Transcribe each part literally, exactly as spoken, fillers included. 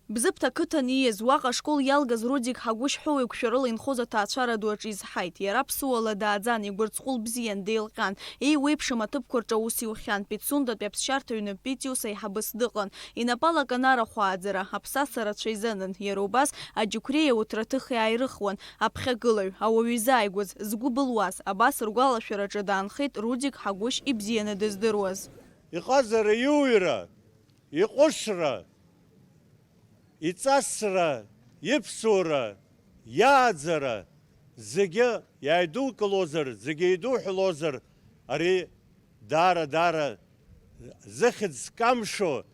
Бзыԥҭа ақыҭан ииз, уаҟа ашкол иалгаз Рудик Ҳагәышь ҳәоу еиқәшәарыла инхоз аҭаацәара ду аҿы изҳаит. Иара ԥсуала дааӡан, игәырҵҟәыл бзиан, деилҟьан. Еиуеиԥшым аҭыԥқәа рҿы аус иухьан. Пицундатәи аԥсшьарҭа ҩны Питиус аиҳабыс дыҟан. Инапала аканара хәааӡара, аԥсаса рацәа изанын. Иара убас аџьықәреи ауҭраҭыхи ааирыхуан. Аԥхьагылаҩ, ауаҩы изааигәаз, згәы былуаз, абас ргәалашәараҿы даанхеит Рудик Ҳагәышь ибзианы дыздыруаз. Иҟазара, иуҩра, иҟәышра, иҵасра, иԥсуара, иааӡара, зегьы иааидукылозар, зегьы идуҳәалозар, ари даара, даара зыхьӡ зкамшо,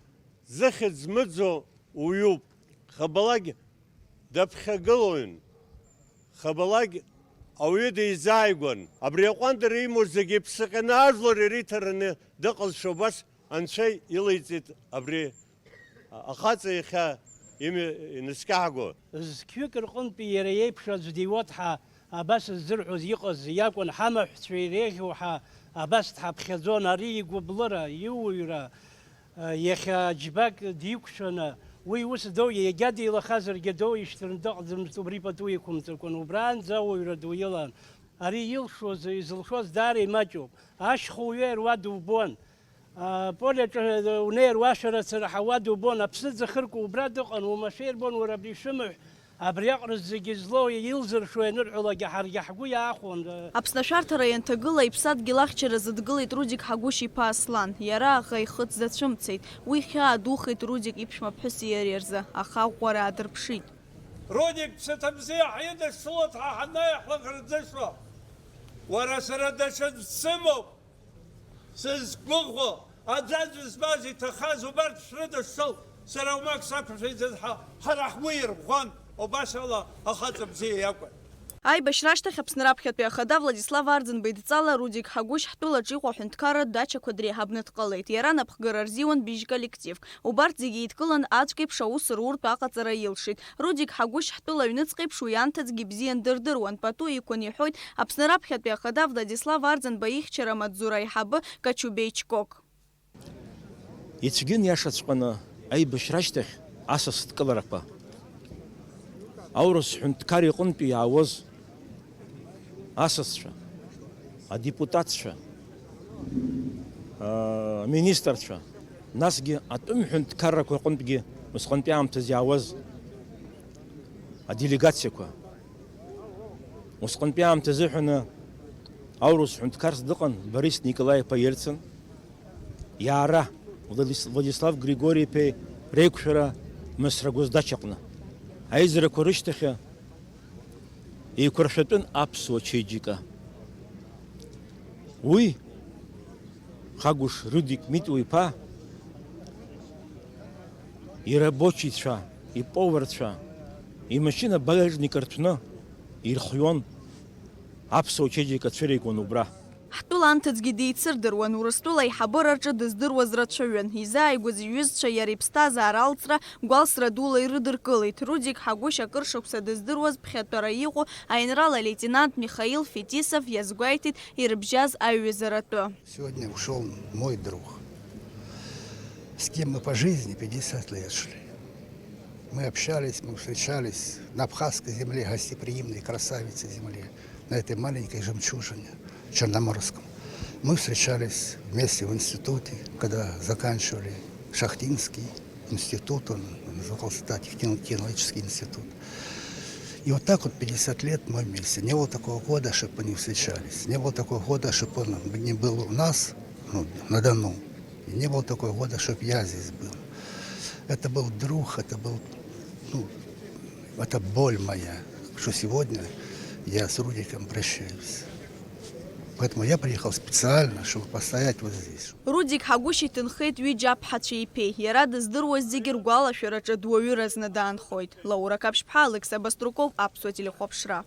зыхьӡ змыӡо уаҩуп. Хабалак даԥхьагылоин, хабалак ауаҩы дизааигәан. Абри аҟәандара имоу зегьы иԥсы ҟьаны ажәлар ириҭараны дыҟазшәа убас Анцәа илеиҵеит абри ахаҵа иахьа имҩа инаскьаҳго. Зқьҩык рҟынтәи иара иеиԥш аӡә диуеит ҳәа абас ззырҳәоз иҟаз иакәын, ҳамаҳәцәа иреиӷьу ҳәа абас дҳаԥхьаӡон, ари игәыблыра, иуаҩра, иахьа џьбак диқәшәаны, уи ус доу, егьа деилахазаргьы доу ишьҭырны дыҟаӡамызт, убри пату иқәымҵакәан, убраанӡа ауаҩра ду илан. Ари илшоз, изылшоз даара имаҷуп. Ашьха уҩеир уа дубон. А, поле аҿы унеир, уашәарацара ҳауа дубон, аԥсыӡ ахыркәа убра дыҟан, уамашәа ирбон, уара абри шәымаҳә, абриаҟара зегьы злоу илзыршо ианырҳәалакгьы ҳаргьы ҳгәы иаахәон. Аԥсны ашәарҭара ианҭагыла, иԥсадгьыл ахьчара зыдгылеит Рудик Ҳагәышь-иԥа Аслан. Иара аӷа ихы дзацәымцеит. Уи хьаа духеит Рудик иԥшәма ԥҳәыси иареи рзы, аха аӷәӷәара аадырԥшит. Рудик, ԥсаҭа бзиа ҳидышшылоит ҳа ҳанаиаҳлак рыӡышо. Уара сара даҽаӡә дсымоуп. Сызқәгәыӷуа, аӡәаӡәа змаз, иҭахаз убарҭ шәрыдышшылт, сара уамак сақәшәеит ҳәа ҳара ҳгәы ирӷәӷәан, убас ала ахаҵа бзиа иакәын. Аибашьра ашьҭахь Аԥсны раԥхьатәи ахада Владислав Арӡынба идҵала Рудик Ҳагәышь ҳтәылаҿ иҟоу аҳәынҭқарратә дачақәа дреиҳабны дҟалеит. Иара анапхгара рзиуан быжь коллективк. Убарҭ зегьы еидкылан, аӡәк еиԥш аус руртә аҟаҵара илшеит. Рудик Ҳагәышь ҳтәыла аҩныҵҟа еиԥш уи анҭыҵгьы бзиан дырдыруан, пату иқәын, иҳәоит Аԥсны раԥхьатәи ахада Владислав Арӡынба ихьчара амаҵзура аиҳабы Качубеи Чкок. Ицәгьан иашаҵәҟьаны аибашьра ашьҭахь асас дкыларақәа. Аурыс ҳәынҭқар иҟынтәи иаауаз асасцәа, адепутатцәа, аминистрцәа, насгьы атәым ҳәынҭқаррақәа рҟынтәгьы усҟантәи аамҭазы иаауаз аделегациақәа. Усҟантәи аамҭазыҳәаны аурыс ҳәынҭқарс дыҟан Борис Николаи-иԥа Ельцин, иаара Владис-, Владислав Григори-иԥеи реиқәшәара Мысра гәыздачаҟны. Аизарақәа рышьҭахьы еиқәыршәатәын аԥсуа чеиџьыка. Уи Хагәыш Рудик Митәуа-иԥа ирабочицәа, иповарцәа, имашьына багажник рҭәны ирхион, аԥсуа чеиџьыка цәыригон убра. Ҳтәыла анҭыҵгьы деицырдыруан, Урыстәыла аиҳабыраҿы дыздыруаз рацәаҩын. Изааигәаз иҩызцәа иара иԥсҭазаара алҵра гәалсра дула ирыдыркылеит. Рудик Ҳагәышь акыр шықәса дыздыруаз ԥхьатәара иҟоу аинрал алеитенант Михаил Фетисов иазгәеиҭеит ирыбжьаз аиҩызаратәы. Сегодня ушёл мой друг, с кем мы по жизни пятьдесят лет шли. Мы общались, мы встречались на абхазской земле, гостеприимной, красавице земле, на этой маленькой жемчужине черноморском. Мы встречались вместе в институте, когда заканчивали Шахтинский институт, он назывался так, технологический институт. И вот так вот пятьдесят лет мы вместе. Не было такого года, чтобы мы не встречались. Не было такого года, чтобы он не был у нас, ну, на Дону. И не было такого года, чтобы я здесь был. Это был друг, это был, ну, это боль моя, что сегодня я с Рудиком прощаюсь. Поэтому я приехал специально, чтобы постоять вот здесь. Рудик Ҳагәышь иҭынхеит ҩыџьа аԥҳацәа иԥеи. Иара дыздыруаз зегьы ргәалашәараҿы дуаҩыразны даанхоит. Лаура Каԥшьԥҳа, Алықьса Баструков, Аԥсуа телехәаԥшра.